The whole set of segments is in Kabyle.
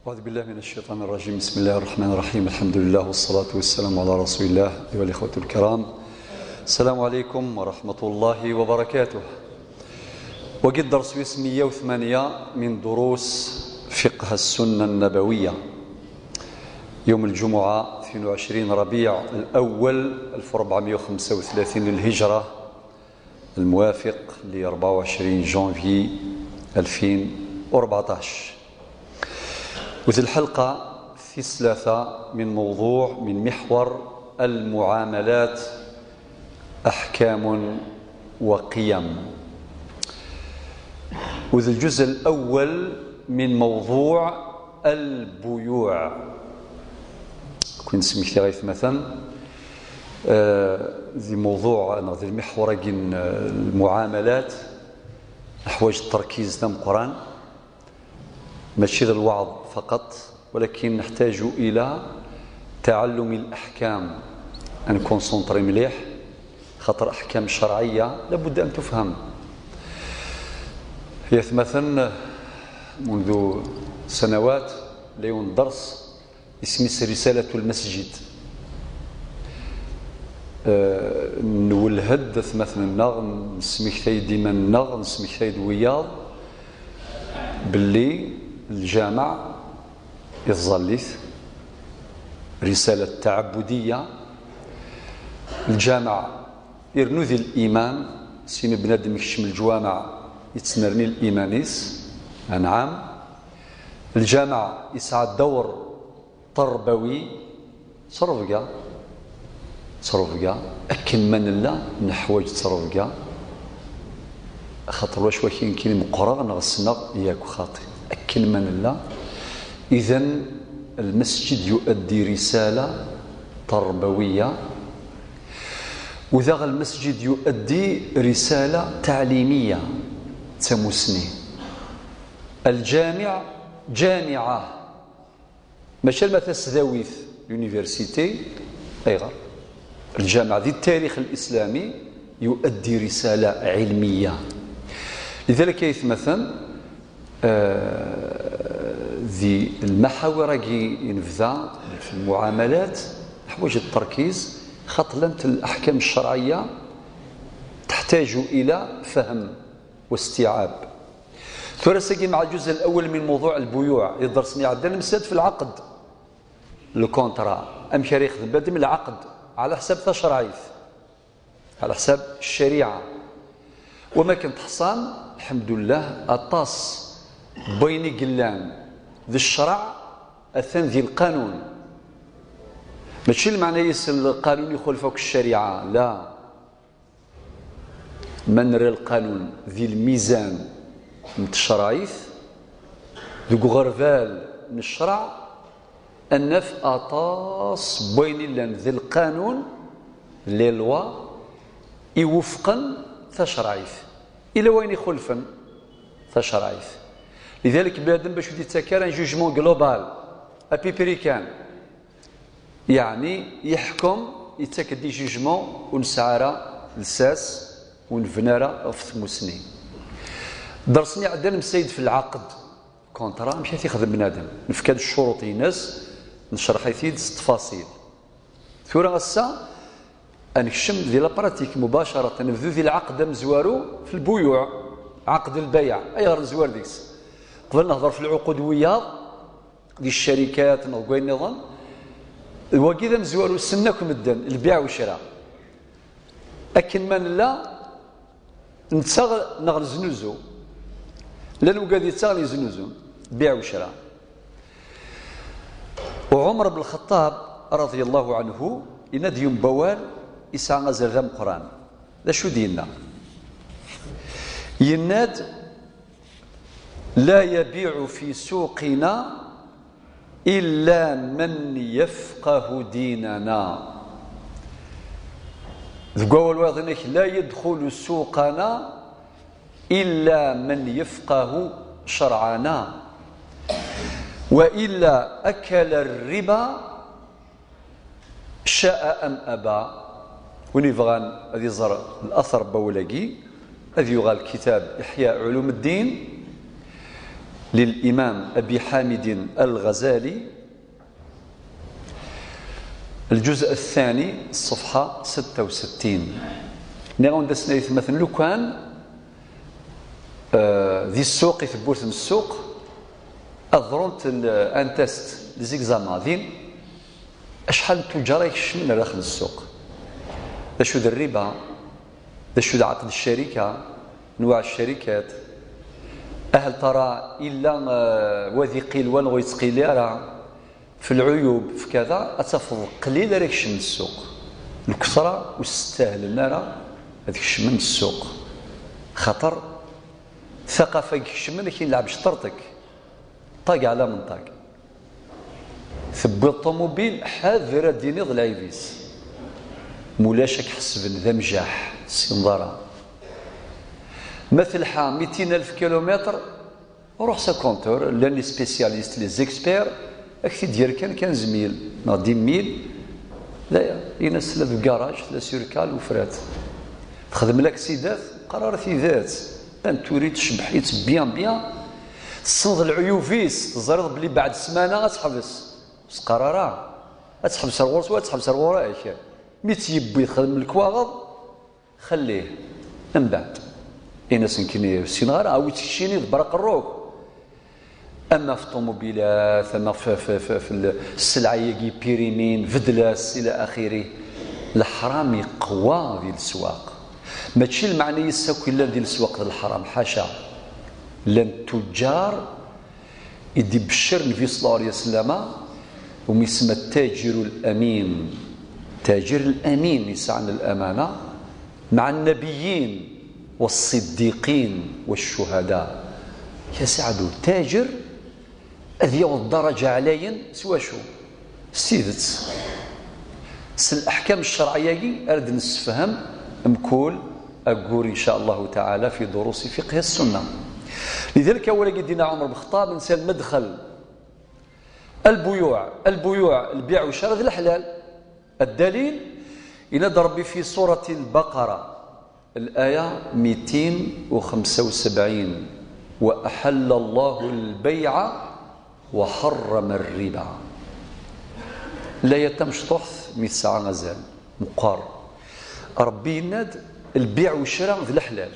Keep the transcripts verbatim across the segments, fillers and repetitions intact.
أعوذ بالله من الشيطان الرجيم. بسم الله الرحمن الرحيم. الحمد لله والصلاة والسلام على رسول الله. أيها الإخوة الكرام، السلام عليكم ورحمة الله وبركاته. وقد درس ويس مية وثمانية من دروس فقه السنة النبوية، يوم الجمعة اثنين وعشرين ربيع الأول ألف وأربعمية وخمسة وثلاثين للهجرة، الموافق ل أربعة وعشرين جانفي ألفين وأربعطاش. وذي الحلقة في ثلاثة من موضوع، من محور المعاملات، أحكام وقيم. وذي الجزء الأول من موضوع البيوع. كون سميتي غيث مثلا، آه، ذي موضوع، أنا ذي المحور أجن، آه، المعاملات، نحوج التركيز تام قرآن، ماشي ذا الوعظ فقط، ولكن نحتاج إلى تعلم الأحكام، أن كونسونطري مليح، خاطر أحكام شرعية لابد أن تفهم. يثمثن منذ سنوات ليون درس اسميس رسالة المسجد. آه، نولهد ثمثن النغ، نسميك ثايد إيمان النغ، نسميك ثايد وياض، باللي الجامع يظليث رسالة تعبدية. الجامع يرنو ذي الإيمان، سين بنادم يكشم الجوامع يتسنرني الإيمانيس. نعم، الجامع يسعى الدور تربوي، تربقة، تربقة، أكن ما نلا نحوج تربقة. خاطر واش وكين كين مقرغ نغسنغ ياك خاطي. أكن ما نلا. إذن المسجد يؤدي رسالة تربوية، وذا المسجد يؤدي رسالة تعليمية. تموسني الجامع جامعة، ماشي ما تسداويت، l'université. أيغر الجامع ذي التاريخ الإسلامي يؤدي رسالة علمية. لذلك يتمثل، آه، ذي المحاور كي ينبذا في المعاملات، حوايج التركيز، خاطر لمت الأحكام الشرعية تحتاج إلى فهم واستيعاب. ثورة ساقي مع الجزء الأول من موضوع البيوع، يدرسني عدل مسات في العقد، الكونترا. أم شريخ ذبادم العقد على حساب تشرعيث، على حساب الشريعة. وما كنت حصان، الحمد لله، أطاس بيني قلان ذي الشرع، أثن ذي القانون. ماشي المعنى يس القانون يخالفك الشريعة، لا. ما نرى القانون ذي الميزان نتشرعيث، ذو غربال نشرع، أنف أطاس بين لن ذي القانون، les lois، يوفقن تشرعيث، إلا وين يخلفن تشرعيث. لذلك بادم باش يدي تكار un jugement global، أبيبريكان، يعني يحكم، يتاك دي جوجمون ونسعى راه لساس ونبنى راه في ثموسنين. درسني عندنا مسيد في العقد، كونترا، مشي تيخدم بنادم، نفكاد الشروط يناس، نشرح يثيد التفاصيل. ثورة غسا أنكشم ذي لابراتيك مباشرة، نبذو ذي العقد مزوارو في البيوع، عقد البيع، أي غير نزوار ديكس. قبل نهضر في العقود وياض، دي الشركات نغ كوين نظن. واقي ذا مزوار وسناك مدن البيع والشراء. أكن ما نلا نتسغ نغ نزنوزو. لا نوقع ذي تسغ يزنوزو بيع وشراء. وعمر بن الخطاب رضي الله عنه ينادي يوم بوال يسعى غزل ذا مقران. لا شو دينا؟ يناد: لا يبيع في سوقنا إلا من يفقه ديننا. Deg wawal wayeḍ-inek, لا يدخل سوقنا إلا من يفقه شرعنا، وإلا أكل الربا شاء أم أبى. Win yebɣan ad iẓer later n wawal-agi, ad yuɣal kitab Iḥya Ulum Ddin, للإمام أبي حامد الغزالي، الجزء الثاني، الصفحة ستة وستين. Nniɣ-awen-d ass-nni ay atmaten, lukan, eh, di ssuq, i tewwurt n ssuq, ad ḍrunt l-, un test, les examens, din, acḥal n tuǧǧar ay kecmen ar daxel n ssuq? D acu d rriba? D acu d ɛaqd ccarika? Anwaɛ ccarikat? Ahel tara illa, eh, wad iqil wa neɣ ur yettqili ara? F lɛuyub, f kada, ad tafeḍ qlil ara kecmen ssuq. Lkesra ur stahlen ara ad kecmen ssuq. Xaṭer taqafa i ikecmen, akin lɛeb cṭerṭek. Ṭag ɛla menṭag. Tewwiḍ ṭumubil, ḥader ad d-tiniḍ lɛib-is. Mulac ad k-ḥesben d amjaḥ, ur tessineḍ ara. Ma telḥa mitin alef kilumitr, ruḥ s akontur, llan les spécialistes, les experts, ad k-t-id-yerr kan quinze mille neɣ dix mille. D aya, in-as tella deg ugaraj, tella sur cale, ufrat. Texdem laksidat, qqar ara tidet. Llan turi tcebbeḥ-itt bien, bien. Tessneḍ lɛuyub-is, teẓriḍ belli beɛd ssmana ad teḥbes. Ur s-qqar ara. Ad teḥbes ar ɣur-s, wa ad teḥbes ar ɣur-k. Mi tt-yewwi, texdem lekwaɣeḍ, xellih. Mbeɛd, in-as nekkini ur ssineɣ ara, awi-tt keččini d braq rruk. Ama f ṭumubilat, ama f, f, f, f l-, sselɛa-agi pirimin, beddel-as, ila axiri. Leḥram iqwa di leswaq. Mačči lmeɛna-is akk yellan di leswaq d leḥram, ḥaca. Llan tuǧǧar i d-ibeccer Nnbi صلى الله عليه وسلم, umi isemma التاجر الأمين. التاجر الأمين, yesɛan الأمانة, مع النبيين والصديقين والشهداء. Ya saɛdu, taǧer ad yaweḍ ddaraǧa ɛlayen s wacu? S tidet. S leḥkam ccerɛi-agi ara d-nessefhem mkul aggur, إن شاء الله تعالى, في دروس فقه السنة. لذلك, awal-agi d-yenna Ɛumar ben Xeṭṭab, nsa lmadxel, البيوع, البيوع, lbiɛ u ccra d leḥlal. الدليل, yenna-d Ṛebbi في سورة البقرة, الآية ميتين وخمسة وسبعين: وأحل الله البيع وحرم الربا. Laya tamecṭuḥt mi tesɛa azal meqqar. Ṛebbi yenna-d, lbiɛ u ccra d leḥlal.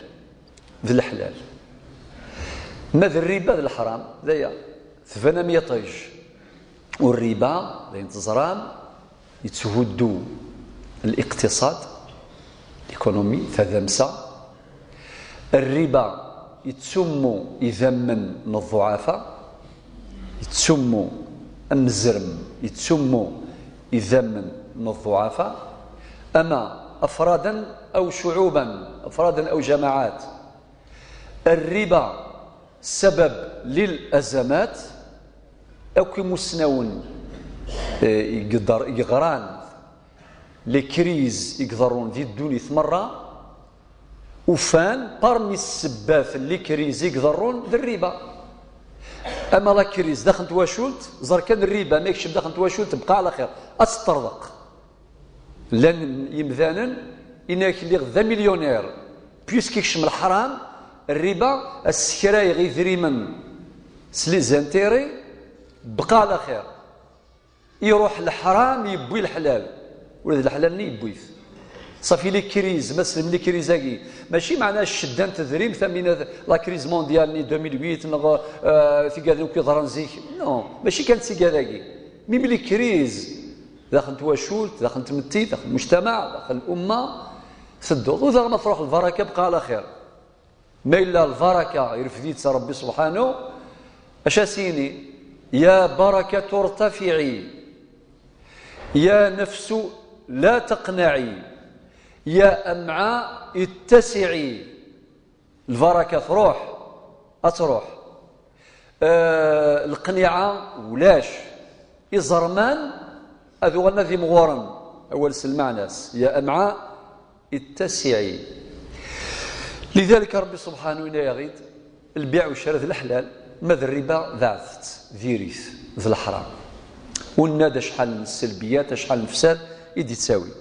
D leḥlal. Ma d rriba d leḥram, d aya. Tban am yiṭij. U rriba, d ayen teẓram, yetthuddu الاقتصاد, l'économie, tadamsa. Rriba yettummu idammen n الضعفاء, yettummu amezrem, yettummu idammen n الضعفاء, ama أفرادا أو شعوبا, أفرادا أو جماعات. الربا سبب للأزمات. Akk imusnawen, eh, i yeḍr-, i yeḍran, les crises i iḍerrun di ddunit merra, ufan parmi ssebbat n les crises i iḍerrun d rriba. Ama la crise daxel n twacult, ẓer kan rriba ma yekcem daxel n twacult, bqa ɛla xir, ad teṭṭerḍeq. Llan yimdanen, inak lliɣ d amilyuner, puisque ikcem leḥram, rriba, ad ssekrayeɣ idrimen s les intérêts, bqa ɛla xir. Iruḥ leḥram, yewwi leḥlal. Ula d leḥlal-nni yewwi-t. Safi, les crises, ma slem les crises-agi, mačči meɛna ccedda n tedrimt, am win la crise mondiale-nni deux mille huit, neɣ, euh, tigad akk yeḍran zik. Non, mačči kan d tigad-agi. Même les crises, daxel n twacult, daxel n tmetti, daxel n mujtamaɛ, daxel n umma, tedduḍ. U daɣ ma truḥ lbaraka, bqa ɛla xir. Ma yella lbaraka, irfed-itt Ṛebbi subḥanu, acu as-yini? يا بركة ارتفعي، يا نفس لا تقنعي، يا أمعاء اتسعي. Lbaraka truḥ, ad truḥ. Eh, lqniɛa ulac. Iẓerman ad uɣalen ad imɣuren. Awal s lmeɛna-s, يا أمعاء اتسعي. لذلك Ṛebbi subḥanu yenna-yaɣ-id, lbiɛ u ccra d leḥlal, ma d rriba, beɛdet-t, diri-t, d leḥram. U nenna-d acḥal n sselbiyat, acḥal n lefsad i d-ittawi.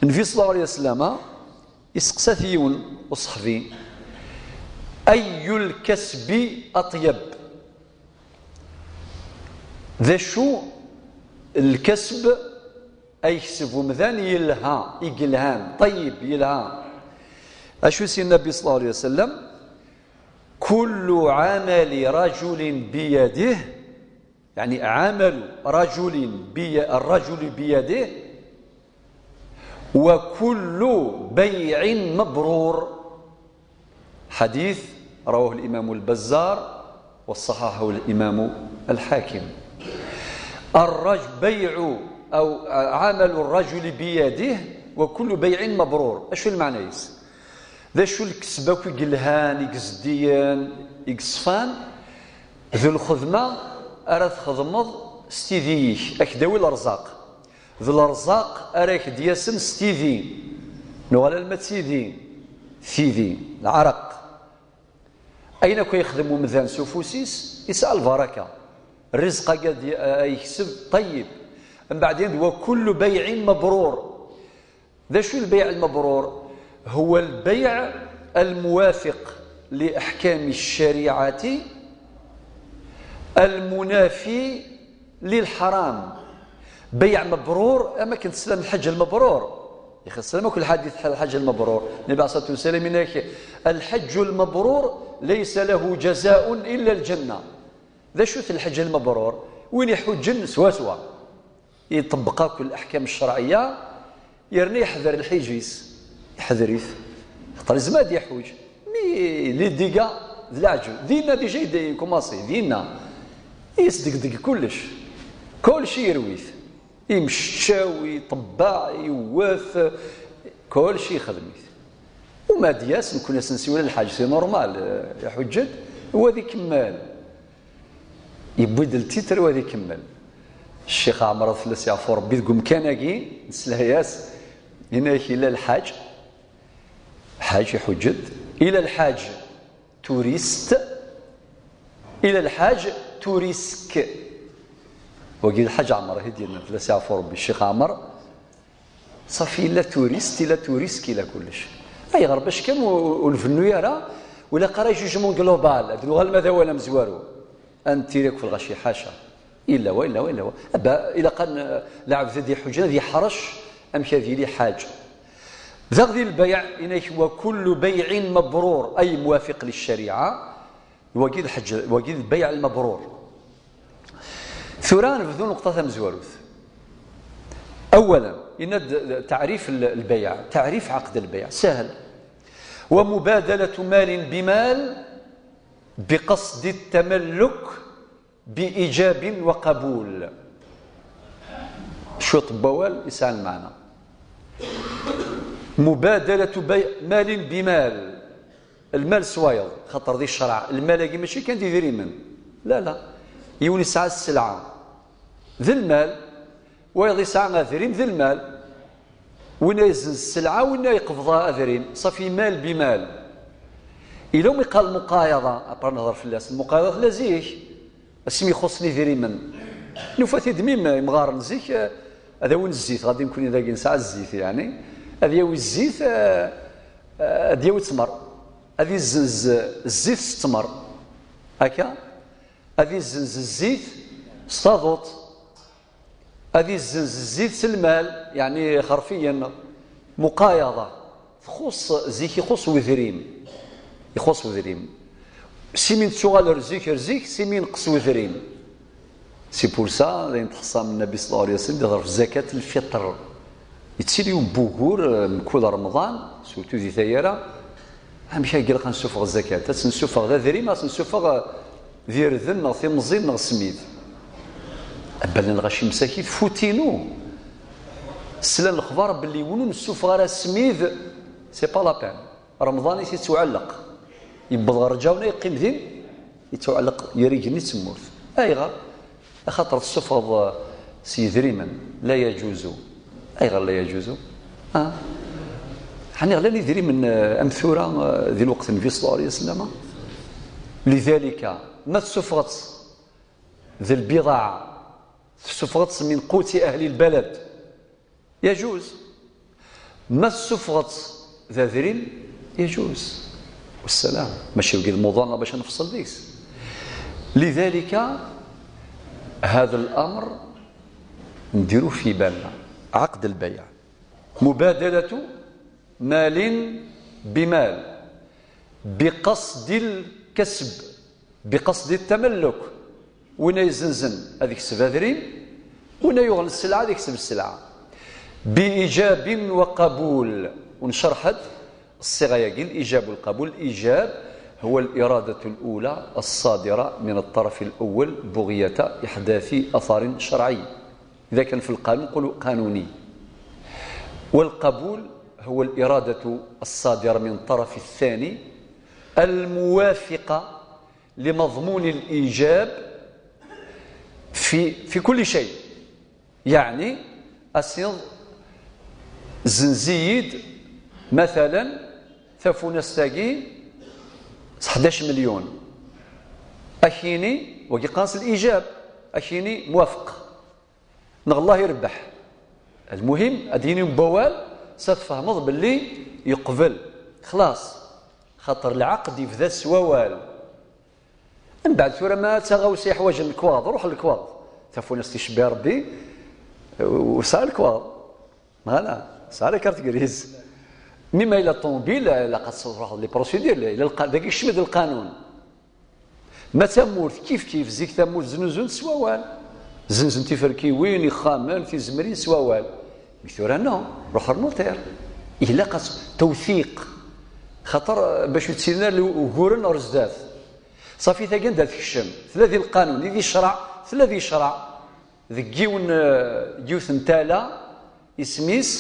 Nnbi صلى الله عليه وسلم, iseqsa-t yiwen uṣeḥbi, أي الكسب أطيب؟ D acu lkesb ay yekseb umdan yelha, i yelhan, ṭayyib, yelha? Acu s Nnbi صلى الله عليه وسلم: كل عمل رجل بيده، يعني عمل رجل بي-، الرجل بيده، وكل بيع مبرور. حديث رواه الإمام البزار وصححه الإمام الحاكم. الرج-، بيع أو عمل الرجل بيده وكل بيع مبرور. Acu lmeɛna-is? D acu lkesb akk i yelhan, i yezdiyen, i yeṣfan? D lxedma ara txedmeḍ s tidi-ik, ad k-d-tawi lerẓaq. D lerẓaq ara k-d-yasen s tidi. Nuɣal alma d tidi, tidi, lɛerq. Ayen akk ay yexdem umdan s ufus-is, yesɛa lbaraka. Rrizq-agi ad y-, ay yekseb, ṭayyib. Mbeɛd, wa kullu bayɛin mabrur. D acu lbayɛ lmabrur? هو البيع الموافق لأحكام الشريعة المنافي للحرام. Bayɛ mabrur, am akken teslam lḥeǧǧ lmabrur. Ixi teslam akk lḥadit lḥeǧǧ lmabrur. Nnbi ɛalayhi ṣṣalatu wassalam yenna-k: الحج المبرور ليس له جزاء إلا الجنة. D acu-t lḥeǧǧ lmabrur? Win iḥuǧǧen swaswa, iṭebbeq akk leḥkam ccerɛiyya, yerna yeḥder lḥiǧ-is, yeḥder-it. Xaṭer yezmer ad iḥuǧ, mi les dégâts d leɛǧeb. Dinna déjà yebda yekumaṣi, dinna. Yesdegdeg kullec. Kullec yerwi-t. Imceččaw, iṭebbeɛ, iwwet, kullec yexdem-it. Uma d-yas, nekkni as-nsiwel lḥaǧ, c'est normal, eh, iḥuǧǧ-d, wa ad ikemmel. Yewwi-d ltitr, wa ad ikemmel. Ccix Ɛmer, ad fell-as yeɛfu Rebbi, deg umkan-agi, nesla-yas, yenna-yak: yella lḥaǧ, lḥaǧ iḥuǧǧ-d, yella lḥaǧ turist, yella lḥaǧ turisk. Wagi d lḥaǧ Ɛmer, i d-yenna, fell-as yeɛfu Rebbi, ccix Ɛmer. Ṣafi, yella turist, yella turisk, yella kullec. Ayɣer? Bac kan ur, ur nbennu ara, ur ilaq ara jugement global, ad nuɣal ma d awal amezwaru. Ad nettiri akk f lɣaci, ḥaca. Yella wa, yella wa, yella wa. Aba, ilaq ad n-, lɛebd ad iḥuǧǧen, ad yeḥrec amek ad yili ḥaǧ. Daɣ di lbayɛ, yenna-k: وكل بيع مبرور، أي موافق للشريعة. Wagi d lḥeǧǧ, wagi d lbayɛ lmabrur. Tura nebdu nneqṭa tamezwarut. أولا, yenna-d taɛrif l-, lbayɛ, taɛrif ɛaqd lbayɛ, sahel. ومبادلة مال بمال بقصد التملك بإيجاب وقبول. Cwiṭ n wawal yesɛa lmeɛna. مبادلة بي-، مال بمال. Lmal s wayeḍ, xaṭer di ccreɛ, lmal-agi mačči kan d idrimen. La, la. Yiwen yesɛa sselɛa d lmal, wayeḍ yesɛa adrim d lmal. Winna yezzenz sselɛa, winna yeqbeḍ adrim. Ṣafi, mal bi mal. Ila umi qqar lmuqayaḍa, après nehḍer fell-as. Lmuqayaḍa tella zik, asmi xuṣṣen idrimen. Nufa-t-id mi m-, imɣaren zik, eh, ad awin zzit, ɣadi nekni dagi nesɛa zzit, yeɛni. Ad yawi zzit, eh, eh, ad yawi ttmer. Ad izzenz zzit s ttmer. Akka? Ad izzenz zzit s taḍuṭ. Ad izzenz zzit s lmal, yeɛni xerfiyen, muqayaḍa. Txuṣṣ, zik ixuṣṣ wedrim. Ixuṣṣ wedrim. Simi nettuɣal ar zik, ar zik, simi yenqes wedrim. C'est pour ça, d ayen tḥeṣṣam Nnabi صلى الله عليه وسلم, di ḍerf zakat lfitr. Yettili yiwen n wugur, eh, mkul Remḍan, surtout di taggara, amek ay ilaq ad nessufeɣ zakat? Ad tt-nessufeɣ d adrim, ad tt-nessufeɣ, eh, d irden neɣ timẓin neɣ smid? Abal n lɣaci msakit, futinu. Slan lexbar belli win ur nessufeɣ ara smid, c'est pas la peine. Remḍan i t-ittuɛelleq. Yewweḍ ɣer Lǧawna, yeqqim din, yettuɛelleq ger igenni d tmurt. Ayɣer? Axaṭer tessufɣeḍ, eh, s yedrimen. La yaǧuzu. Ayɣer la yaǧuzu? Ah. Ḥani ɣlan idrimen, eh, am tura, eh, di lweqt n Nnbi صلى الله عليه وسلم. Lidalika, ma tessufɣeḍ d lbiḍaɛa, tessufɣeḍ min quti ahli lbalad, يجوز. Ma tessufɣeḍ d adrim, يجوز. Salam. Mačči wigi d lmuḍan bac ad nefṣel deg-s. Lidalika, hada lamr ndiru fi balna. Ɛaqd lbayɛ. Mubadalatu malin bimal. Biqasdi lkasb. Biqasdi tamalluk. Win ay izenzen ad ikseb adrim, win ay yuɣen sselɛa ad ikseb sselɛa. Bi ijabin wa qabul. Ur ncerḥ-d ṣṣiɣa-yagi, l-ijab wal-qabul. L-ijab هو الإرادة الأولى الصادرة من الطرف الأول بغية إحداث أثر شرعي. إذا كان في القانون نقولوا قانوني. والقبول هو الإرادة الصادرة من الطرف الثاني الموافقة لمضمون الإيجاب في في كل شيء. يعني أسيض زنزيد مثلا ثفونستاقي حداش مليون. أكيني وقي قاس الإيجاب، أكيني موافق. نغ الله يربح. المهم أديني بوال ستفهمض باللي يقبل. خلاص. خاطر العقد يبدا سووال. من بعد ثورة ما تغاوسي حوايج الكواض، روح الكواض. تفونس تشبي ربي وسع الكواض. Voilà, ça la carte grise. Mais ما إلا الطوموبيل لا قد تروح لي بروسيدير، لا إلا الق- داك يشمد القانون. ما تمورت كيف كيف زيك تمورت زنزن سواوال. زنزن تفركيوين يخامن في زمرين سواوال. Mais ثورة non, روح النوتير. إلا قد توثيق. خاطر باش يتسيرنا لوغورن أرزدات. صافي تاقي ندار تكشم. ثلاثي القانون، إذي الشرع، ثلاثي الشرع. Deg yiwen, eh, yiwet n tala, isem-is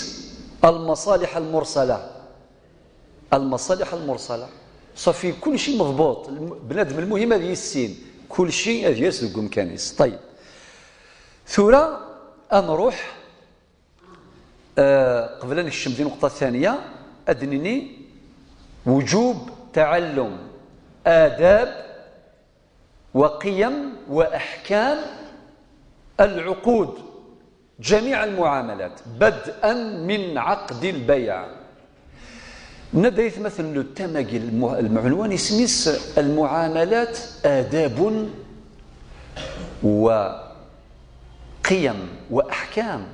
المصالح المرسلة. المصالح المرسلة. صافي كل شيء مضبوط. الم- بنادم المهم هذا يسين. كل شيء هذا ياس دق مكانيس. طيب. ثورة أنروح، آه، قبل أن نكشم دي نقطة ثانية، أدنني وجوب تعلم آداب وقيم وأحكام العقود، جميع المعاملات بدءا من عقد البيع. Nna-d ay atmaten, le thème-agi, lmu- lmeɛnwan isem-is المعاملات آداب وقيم وأحكام.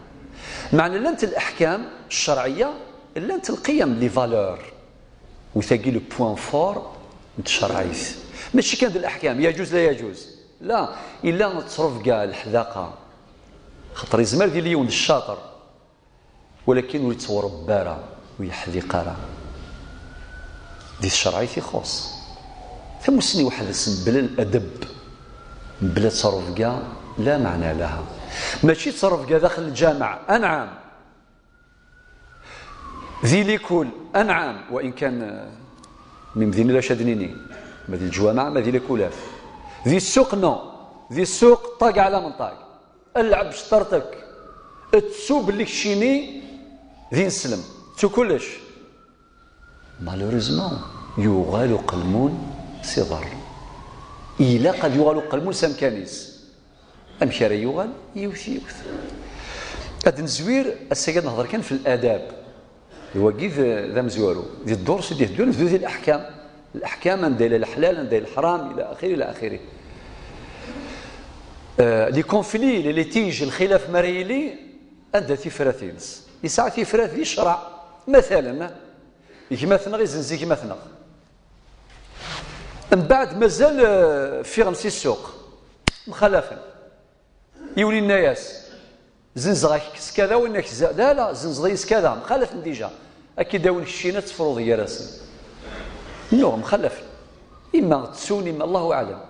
Meɛna llant الأحكام الشرعية, llant القيم, les valeurs. Witagi le point fort n tcerɛit. Mačči kan d leḥkam, yaǧuz la yaǧuz. La, illa ttrebga leḥdaqa. Xaṭer yezmer ad yili yiwen d ccaṭer, walakin ur yettwaṛebba ara, ur yeḥdiq ara. Di tcerɛit ixuṣ. Tamussni weḥd-s mebla ladeb, mebla ttrebga, la meɛna laha. Mačči ttrebga daxel lǧameɛ, anɛam. Di likul, anɛam, wa in kan, eh, mi medina lac ad nini, ma di leǧwameɛ, ma di likulat. Di ssuq, non. Di ssuq, ṭag ɛla menṭag. Lɛeb cṭerṭek. Ttu belli keččini d ineslem. Ttu kullec. Malheureusement, yuɣal uqelmun s iḍarren. Ilaq ad yuɣal uqelmun s amkan-is. Amek ara yuɣal? Yiwet yiwet. Ad nezwir, ass-agi ad nehḍer kan f ladab. Wagi d, d amezwaru. Di ddurs i d-iheddun, bdu di leḥkam. Leḥkam, anda yella leḥlal, anda yella leḥram, ila axiri, ila axiri. Eh, les conflits, les litiges, lxilaf mi ara yili, anda tifrat-ines? Yesɛa tifrat di ccreɛ. Matalen, gma-tneɣ izenz i gma-tneɣ. Mbeɛd mazal, eh, ffiɣen si ssuq. Mxalafen. Yiwen inna-yas, zenzeɣ-ak s kada, winna-k z-, la, la, zenzeḍ-iyi s kada, mxalafen dija. Ad k-id-awin keččin ad tefruḍ gar-asen. Nuɣ, mxalafen. Imma ttun, imma, Allahu aɛlam.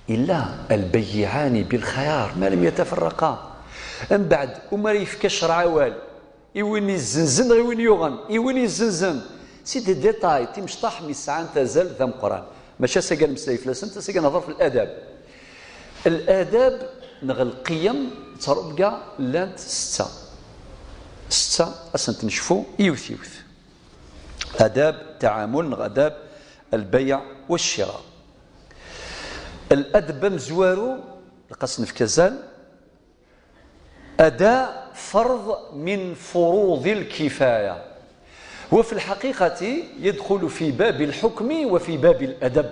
Illa البيعان بالخيار ما لم يتفرقا. Mbeɛd, umi ara yefka ccreɛ awal, i win yezzenzen neɣ i win yuɣen, i win yezzenzen. C'est des détails, timecṭaḥ mi sɛant azal d ameqqran. Mačči ass-agi ad nemmeslay fell-asent, ass-agi ad nehḍer f ladab. Ladab neɣ lqiyem, ttrebga, llant setta. Setta, ad sent-necfu yiwet yiwet. Adab taɛamul neɣ adab lbayɛ wa ccira. Ladab amezwaru, lqas nefk azal, أداء فرض من فروض الكفاية. وفي الحقيقة يدخل في باب الحكم وفي باب الأدب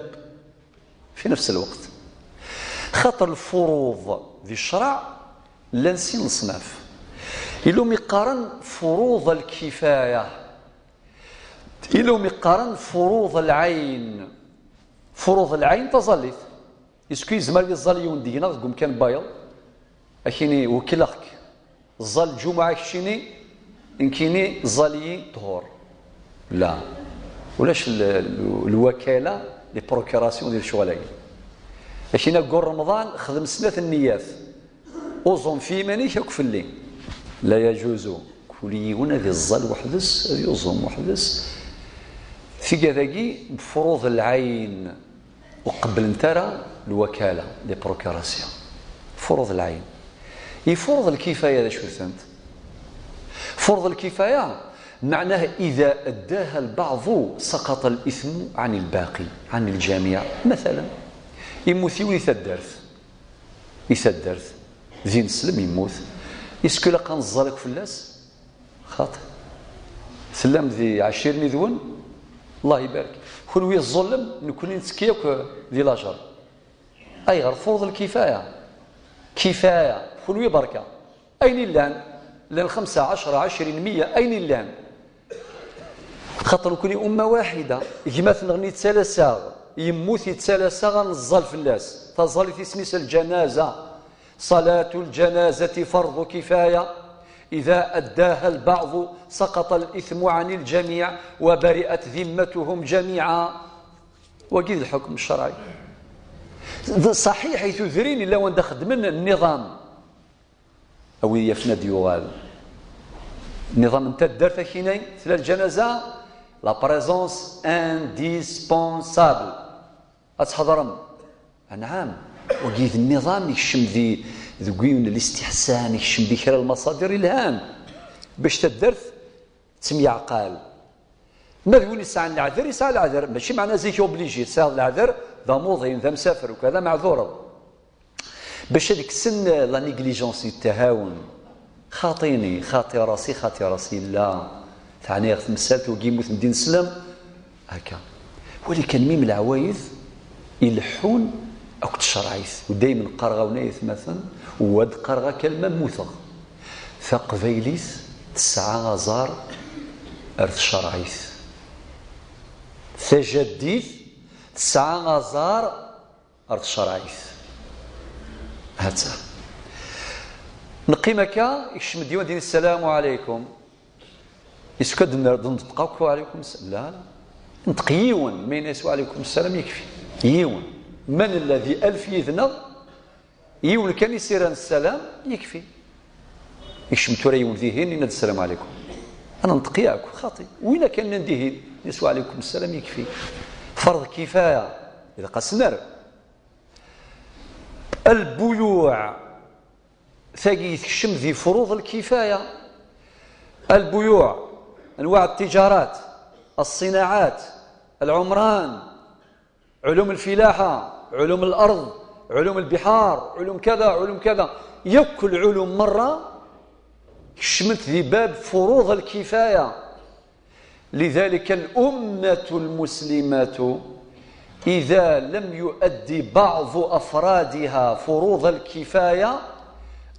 في نفس الوقت. خاطر الفروض ذي الشرع لن سين الصناف. إلهم يقارن فروض الكفاية، إلهم يقارن فروض العين. فروض العين تظلت. Est-ce que يزمر يظل يون دينا غقوم كان بايض؟ أكيني وكلخك. Ẓẓal lǧumuɛa keččini, nekkini ẓẓal-iyi ṭhur. La. Ulac l-, l-, lwakala, les procurations di lecɣal-agi. Akina gur Remḍan, xdem snat nniyat. Uẓum fi iman-ik akk fell-i. La yaǧuzu. Kul yiwen ad iẓẓal weḥd-s, ad yuẓum weḥd-s. Tigad-agi, befruḍ lɛayn. Ur qebblent ara lwakala, les procurations. Furuḍ lɛayn. I furuḍ lkifaya d acu-tent? Furuḍ lkifaya, معناه إذا أداها البعض سقط الإثم عن الباقي، عن الجميع. Matala, immut yiwen i taddart, i taddart, d ineslem immut, est-ce que ilaq ad neẓẓal akk fell-as? Xaṭi. Tellam di ɛecrin yid-wen, Allah ibarek. Kunwi ẓẓullem, nekkni nettekki akk di lajer. Ayɣer? Furuḍ lkifaya. Kifaya. Kunwi berka. Ayen illan, llan xemsa, ɛecra, ɛecrin, meyya, ayen illan. Xaṭer nekkni umma waḥida, gma-tneɣ-nni yettalaseɣ, yemmut yettalaseɣ, ad neẓẓal fell-as. Taẓallit isem-is ljanaza. صلاة الجنازة فرض كفاية، إذا أداها البعض سقط الإثم عن الجميع وبرئت ذمتهم جميعا. Wagi d lḥukm ccerɛi. D ṣaḥiḥ i tudrin illa wanda xeddmen nniḍam. A wid yafen ad d-yuɣal. Nniḍam n taddart akini, tella lǧanaza, la présence indispensable. Ad tḥeḍrem. Anɛam. Wagi d nniḍam ikcem di, deg yiwen n listiḥsan, ikcem di kra n lmaṣadir ilhan. Bac taddart tettemyeɛqal. Ma d win yesɛan leɛder, yesɛa leɛder. Mačči meɛna zik obligé, tesɛiḍ leɛder, d amuḍin, d amsafer, ukad, ad meɛdureḍ. Bac ad kksen la négligence, yetthawen. Xaṭini, xaṭi rasi, xaṭi rasi, la. Teɛniɣ temsalt, wagi yemmuten d ineslem. Akka. Wali kan mim leɛwayed ileḥḥun akked tcerɛit. U daymen qqareɣ-awen ay atmaten, u ad qqareɣ akka alma mmuteɣ. Taqbaylit tesɛa aẓar ar tcerɛit. Tajaddit tesɛa aẓar ar tcerɛit. Hatta. Neqqim akka, ikcem-d yiwen din, "Ssalamu ɛalaykum." Yessefk ad d-ner-, d-nenṭeq akk, "Wa ɛalaykum ssalam." La, la. Nenṭeq yiwen, ma yenna-yas, "Wa ɛalaykum ssalam", yekfi. Yiwen. Ma nella di alef yid-neɣ, yiwen kan i s-irran ssalam, yekfi. Ikcem tura yiwen dihin, yenna-d, "Ssalamu ɛalaykum." Ad nenṭeq yakk, xaṭi. Win akken nnan dihin, yenna-s, "Wa ɛalaykum ssalam", yekfi. Ferḍ kifaya, ilaq ad s-nerr. Albuyuɛ, tagi tekcem di furuḍ lkifaya. Albuyuɛ, anwaɛ التجارات، الصناعات، العمران، علوم الفلاحة، علوم الأرض، علوم البحار، علوم كذا، علوم كذا. Yakk lɛulum merra kecment di bab furuḍ lkifaya. لذلك الأمة المسلمة إذا لم يؤد بعض أفرادها فروض الكفاية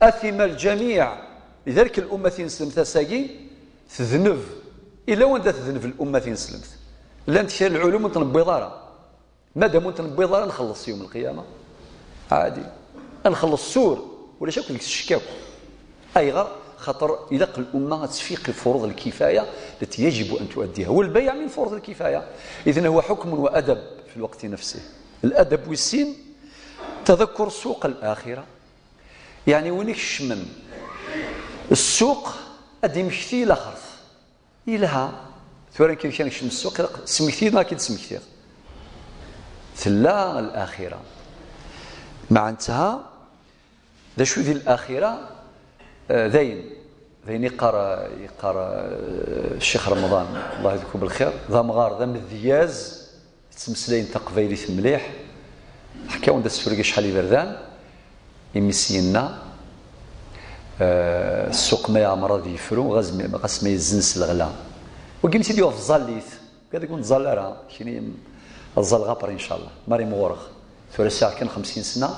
أثم الجميع. لذلك الأمة tineslemt ass-agi tedneb. Illa wanda tedneb الأمة tineslemt. Llant kra n lɛulum ur ten-newwiḍ ara. Madam ur ten-newwiḍ ara, nxelleṣ yawm lqiyama. Ɛadi. Ad nxelleṣ sur, ulac akk deg-s ccek akk. Ayɣer? Xaṭer ilaq الأمة ad tfiq i فروض الكفاية التي يجب أن تؤديها. والبيع من فروض الكفاية. إذن هو حكم وأدب في الوقت نفسه. الأدب wis sin, تذكر سوق الآخرة. Yeɛni win ikecmen ssuq ad d-imekti laxert. Yelha. Tura nekk d kan kcem ssuq, ilaq smekti neɣ ad k-id-smektiɣ. Tella laaxira. Meɛnetha, d acu di laaxira? Eh, d ayen, d ayen iqqar, iqqar, eh, Ccix Remḍan, Allah yedku belxir, d amɣar, d amedyaz, yettmeslayen taqbaylit mliḥ. Ḥkawen-d asefru-agi acḥal iberdan, imi s-yenna, eh, ssuq ma yeɛmer ad yefru, ɣas ma, ɣas ma yezzen s leɣla. Wagi mi tt-id-yuɣ tẓallit, wagi ur nettẓall ara, kini ad ẓalleɣ après, ncallah, mari mɣureɣ. Tura sɛiɣ kan xemsin sna,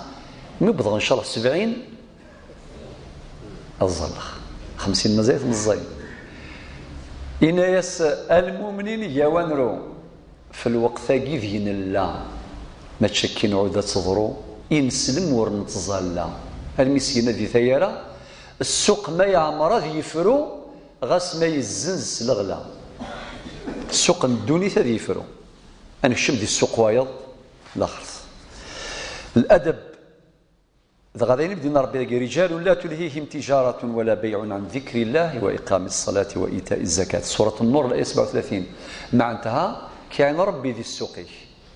mi wwḍeɣ, ncallah, sebɛin, ad ẓalleɣ. Xemsin mazal-it meẓẓiy. Inna-yas: "A lmumnin, gawanru, f lweqt-agi deg nella, mačči akken nɛud ad teḍru, i neslem ur nettẓalla." Almi s-yenna di tayara: "Ssuq ma yeɛmer ad yefru, ɣas ma yezzenz s leɣla." Ssuq n ddunit ad yefru. Ad nekcem di ssuq wayeḍ, laxert. Ladab. Dɣa d ayen i d-yenna Rebbi dagi: "رجال لا تلهيهم تجارة ولا بيع عن ذكر الله وإقام الصلاة وإيتاء الزكاة." Surat Nnur, الآية سبعة وثلاثين. Meɛntaha, kɛin Rebbi di ssuq-ik.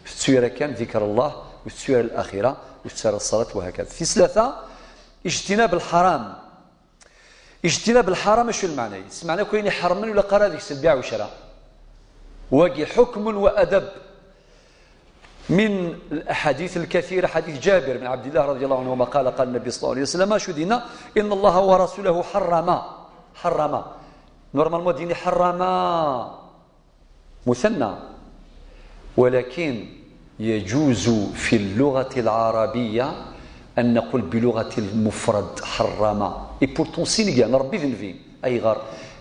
Tettu ara kan ذكر الله, ur tettu ara laaxira, ur tettu ara ṣṣalat, وهكذا. Tis tlata, اجتناب الحرام. اجتناب الحرام, acu lmeɛna-is? Meɛna akk ayen iḥermen ur ilaq ara deg-s lbiɛ u ccra. Wagi حكم وأدب. من الأحاديث الكثيرة، حديث جابر بن عبد الله رضي الله عنهما قال: قال النبي صلى الله عليه وسلم، acu d-yenna: "إن الله ورسوله حرم." حرم. Normalement, ad d-yini حرم مثنى، ولكن يجوز في اللغة العربية أن نقول بلغة المفرد حرم. Et pourtant, sin i yenna Rebbi d Nnbi. Ayɣer?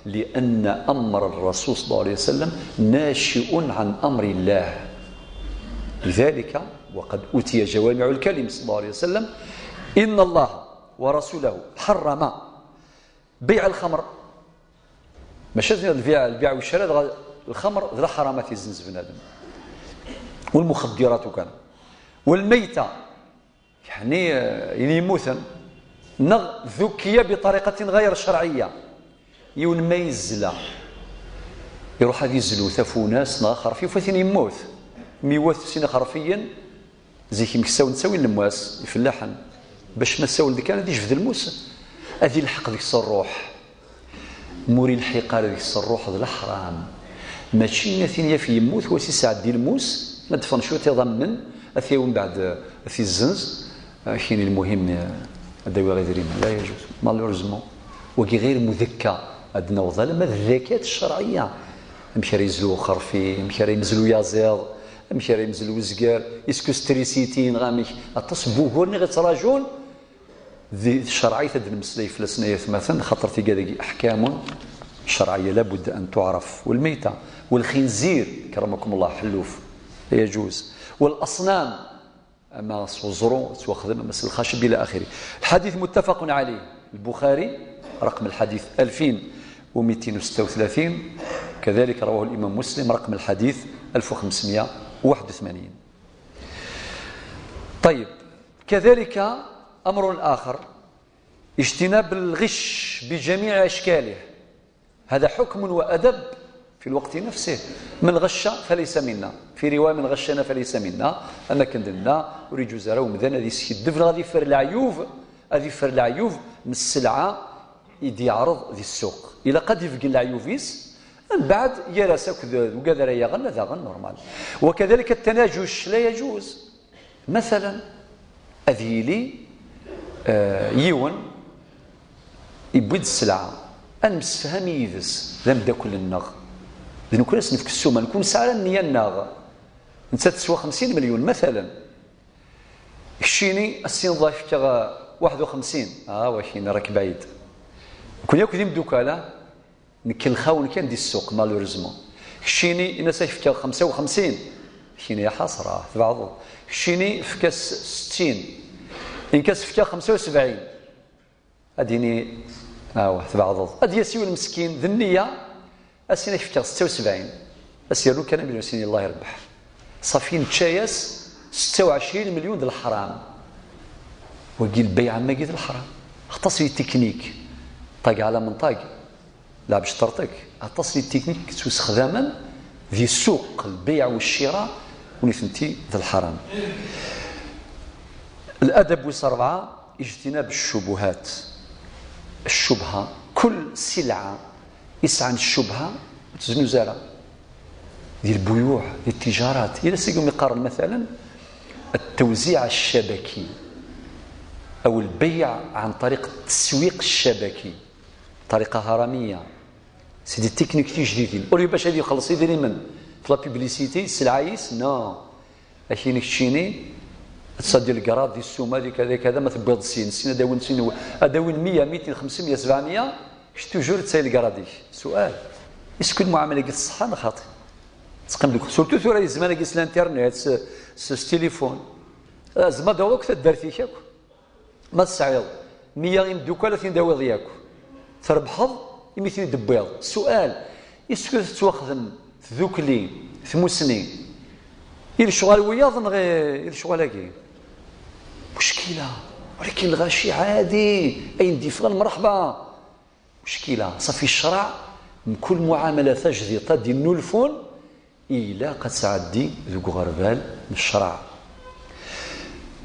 لأن أمر الرسول صلى الله عليه وسلم ناشئ عن أمر الله. لذلك وقد أوتي جوامع الكلم صلى الله عليه وسلم: إن الله ورسوله حرم بيع الخمر. Mačči ad lbiɛ, lbiɛ u ccra, dɣa lxemr d leḥramat yezzenz bnadem. والمخدرات kan. والميتة. Yeɛni, eh, ayen yemmuten, neɣ ذكي بطريقة غير شرعية. Yiwen ma yezla, iruḥ ad izlu tafunast neɣ axerfi, yufa-t-in yemmut. Mi iwat sin ixerfiyen, zik mksawen ttawin lemwas, ifellaḥen. Bac ma ssawlen-d kan ad ijbed lmus, ad ilḥeq deg-s ṛṛuḥ. Ma ur ilḥiq ara deg-s ṛṛuḥ d leḥram. Mačči ad t-in-yaf yemmut, wa s-isɛeddi lmus, ma d-ffɣen cwiṭ iḍammen, ad t-yawi mbeɛd, ad t-izzenz. Akin lmuhim, eh, ad d-awiɣ idrimen. La yajuz. Malheureusement. Wagi ɣir mudekka. Ad d-naweḍ alamma d ddakat ccerɛiyya. Amek ara yezlu uxerfi, amek ara yemzlu uyaziḍ, amek ara yemzlu uzger, est-ce que s trisiti neɣ amek? Aṭas n wuguren i ɣ-ittraǧun. Di tcerɛit ad d-nemmeslay fell-asen ay atmaten, xaṭer tiga dagi أحكام شرعية لابد أن تعرف. والميتة، والخنزير، كرمكم الله, ḥelluf, la yajuz. والأصنام, ama s uẓru tettwaxdem, ama s lxaceb, إلى آخره. الحديث متفق عليه، البخاري رقم الحديث ألفين ومئتين وستة وثلاثين، كذلك رواه الإمام مسلم رقم الحديث ألف وخمسمائة وواحد وثمانين. طيب، كذلك أمر آخر، اجتناب الغش بجميع أشكاله. هذا حكم وأدب في الوقت نفسه. من غش فليس منا، في رواية: "من غشنا فليس منا". Ama akken d-nenna, ur iǧuz ara umdan ad iskiddeb neɣ ad iffer leɛyub, ad iffer leɛyub n sselɛa i d-yeɛreḍ di ssuq. Ilaq ad ibeggen leɛyub-is, mbeɛd gar-as akked ugad ara yaɣen, ad aɣen normal. وكذلك التناجش لا يجوز. Masalan, ad yili, eh, yiwen yewwi-d sselɛa, ad nemsefham yid-s, d ameddakel-nneɣ, d nekkni ad s-nefk ssuma, nekkni nesɛa ara nniya-nneɣ, netta teswa xemsin milyun, masalan, keččini ad s-tiniḍ ad ak-fkeɣ, eh, waḥed u xemsin, ah, wakini rak baɛid, nekkni akk d imdukal, ah. Nekk lxawen kan di ssuq, malheureusement. Keččini, in-as ad k-fkeɣ xemsa u xemsin. Keččini, ya ḥasra, tbeɛdeḍ. Keččini, efk-as settin. Inkas fkeɣ xemsa u sebɛin. Ad d-yini, awah, tbeɛdeḍ. Ad d-yas yiwen meskin, d nniya, ad s-yini ad k-fkeɣ setta u sebɛin. Ad s-yernu kan amilun, ad s-yini Allah irebbeḥ. Ṣafi nečča-yas setta u ɛecrin milyun d leḥram. Wagi lbeyɛ am wagi d leḥram. Aṭas di tiknik. Ṭag ɛla menṭag. Leɛbej ṭerṭek. Aṭas di tiknik ttwasexdamen di ssuq, lbeyɛ u ccira, u nitenti d leḥram. Ladab wis ṛebɛa, اجتناب الشبهات. Ccubha, kul silɛa yesɛan ccubha, ur teznuz ara. Di lbuyuɛ, di tijarat, yal ass i umi qqaren, masalan, التوزيع الشبكي أو البيع عن طريق التسويق الشبكي، طريقة هرمية. C'est des techniques tijdidin. Au lieu bac ad ixelleṣ idrimen f la publicité, sselɛa-is, non. Akini keččini, ad tṣaddi legrad di ssuma, di kada, kada, ma tewwiḍ sin, sin ad awin sin, ad awin meyya, mitin, xemsemya, sebɛemya, kečč toujours d tay legrad-ik. Sual, est-ce que lmuɛamala-agi tṣeḥḥa neɣ xaṭi? Teqqim deg, surtout tura di zzman-agi s l'internet, s, s, s téléphone. Tzemreḍ ad d-tawiḍ akk taddart-ik akk. Ma tesɛiḍ meyya imeddukal, ad ten-id-tawiḍ yakk. Trebḥeḍ imi ten-id-tewwiḍ. Sual, est-ce que tettwaxdem tdukli, tmusni, i lecɣal wiyaḍ neɣ i, i lecɣal-agi? Muckila. Walakin lɣaci ɛadi, ayen d-yeffɣen mreḥba. Muckila, ṣafi ccṛeɛ, mkul muɛamala tajdiṭ ad d-innulfun, ilaq ad tɛeddi deg uɣerbal n ccṛeɛ.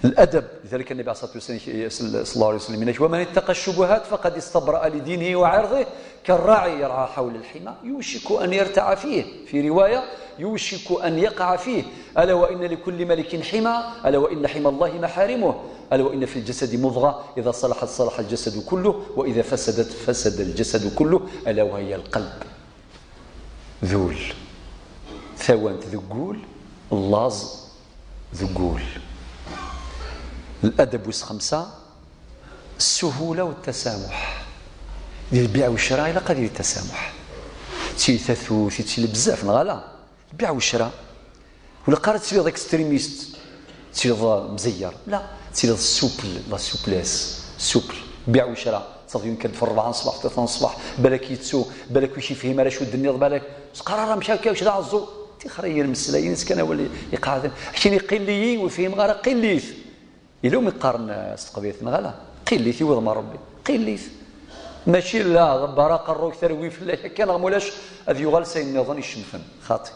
الأدب، لذلك النبي عليه الصلاة والسلام، صلى الله عليه وسلم، يقول: "ومن اتقى الشبهات فقد استبرأ لدينه وعرضه كالراعي يرعى حول الحمى يوشك أن يرتع فيه"، في رواية: "يوشك أن يقع فيه". "ألا وإن لكل ملك حمى، ألا وإن حمى الله محارمه، ألا وإن في الجسد مضغة، إذا صلحت صلح الجسد كله، وإذا فسدت فسد الجسد كله، ألا وهي القلب". D ul. Tawant deg ul, llaẓ deg ul. الأدب wis xemsa, السهولة والتسامح. Di lbiɛ u ccra ilaq ad yili tasamuḥ. Ttili tatut, ttili bezzaf, neɣ ala? Lbiɛ u ccra. Ur ilaq ara ad tiliḍ extremiste, ad tiliḍ mzeyyer. La, ad tiliḍ souple, la souplesse, souple. Lbiɛ u ccra, taḍyun kan f rebɛa n ṣṣbeḥ, tlata n ṣṣbeḥ, balak yettu, balak ur k-yefhim ara acu d-tenniḍ, balak. Ur s-qqar ara amek akka, kečč d aɛeẓẓug. Tixer i yir mmeslayen-is kan awal iqeɛden. Akken iqil-iyi, ur fhimeɣ ara, qil-it. Yella umi qqaren, eh, s teqbaylit, neɣ ala? Qil-it i wudem n Ṛebbi. Qil-it. Mačči la ḍebber aqerru-k, terwi fell-ak akka, neɣ mulac ad yuɣal s ayen nniḍen icemten. Xaṭi.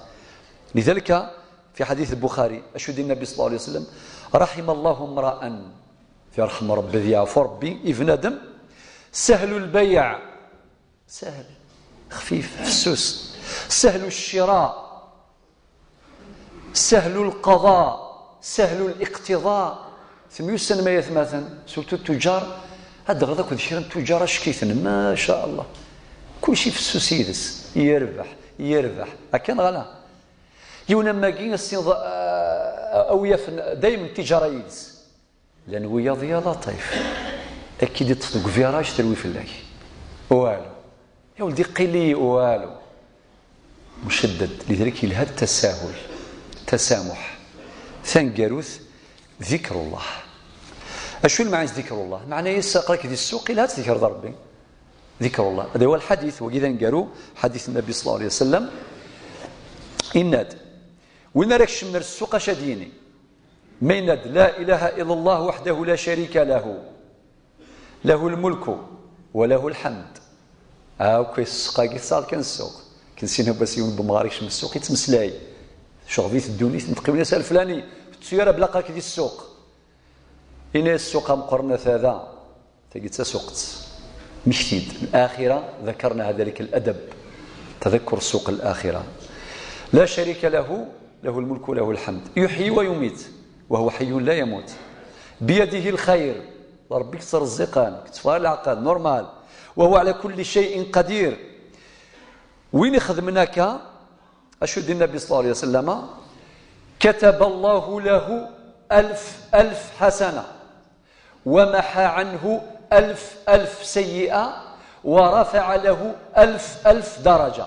لذلك في حديث البخاري، acu d-yenna Nnbi صلى الله عليه وسلم: "رحم الله امرأ", yerḥem Ṛebbi, ad yeɛfu Ṛebbi i bnadem, "سهل البيع", sahel, xfif, fessus, "سهل الشراء", "سهل القضاء"، "سهل الاقتضاء". Temyussanem ay atmaten, surtout ttuǧǧar, ad d-teɣreḍ akked kra n ttuǧǧar acek-iten, ma ca Allah. Kulci fessus yid-s, yerbeḥ, yerbeḥ. Akka neɣ ala? Yiwen am wagi, as-tiniḍ, ah, a wi yafen dayem n ttiǧara yid-s. Llan wiyaḍ ya laṭif, ad k-id-iṭṭef deg uviraj, terwi fell-ak. Walu. Ya weldi, qili, walu. Mucaddad, lidalik yelha tasahul, tasamuḥ. Taneggarut, dikrullah. Acu lmeɛna-s dikrullah? Lmeɛna-s aql-ak di ssuq, yelha ad tdikreḍ Ṛebbi. Dikrullah. Hada huwa lḥadit, wagi d aneggaru, ḥadit Nnbi صلى الله عليه وسلم. Yenna-d, win ara kecmen ar ssuq, acu ad yini? Ma yenna-d: "La ilaha illallah wahdahu la sharika lahu, lahul mulku wa lahul hamd." Akk ssuq-agi tesɛiḍ kan ssuq. Akken sin n wass yiwen n wemɣar ikcem ssuq, yettmeslay. Tecɣeb-it ddunit, neṭqen-as: "A leflani, ur tettu ara blaqak di ssuq." Ini-as: "Ssuq ameqqran ata da." Tagi d tasuqet. Mmekti-d. الآخرة ذكرناها ذلك الأدب. تذكر سوق الآخرة. لا شريك له، له الملك وله الحمد. يحيي ويميت، وهو حي لا يموت. بيده الخير. Ṛebbi yettreẓẓiqen, yetteffeɣ leɛqel, normal. وهو على كل شيء قدير. Win ixedmen akka, acu d-yenna Nnbi صلى الله عليه وسلم: "كتب الله له ألف ألف حسنة، ومحى عنه ألف ألف سيئة، ورفع له ألف ألف درجة".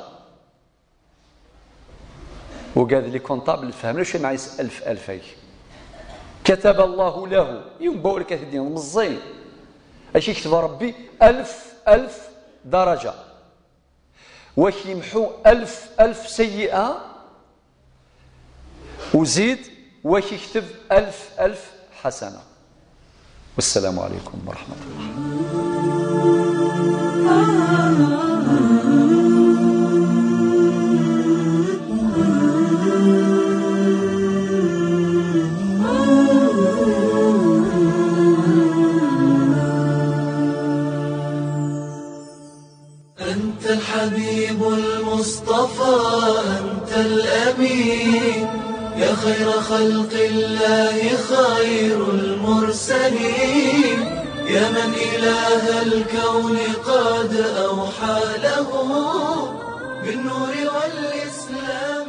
Ugad les comptables, fhem acu maɛna ألف ألف-agi. كتب الله له، yiwen n wawal kan i d-yenna, meẓẓi. Ad ak-yekteb Ṛebbi ألف ألف درجة. Wa k-yemḥu ألف ألف سيئة، وزيد، wa k-yekteb ألف ألف حسنة. والسلام عليكم ورحمة الله. أنت الحبيب المصطفى، أنت الأمين، يا خير خلق الله، خير المرسلين، يا من إله الكون قد أوحى له. بالنور والإسلام.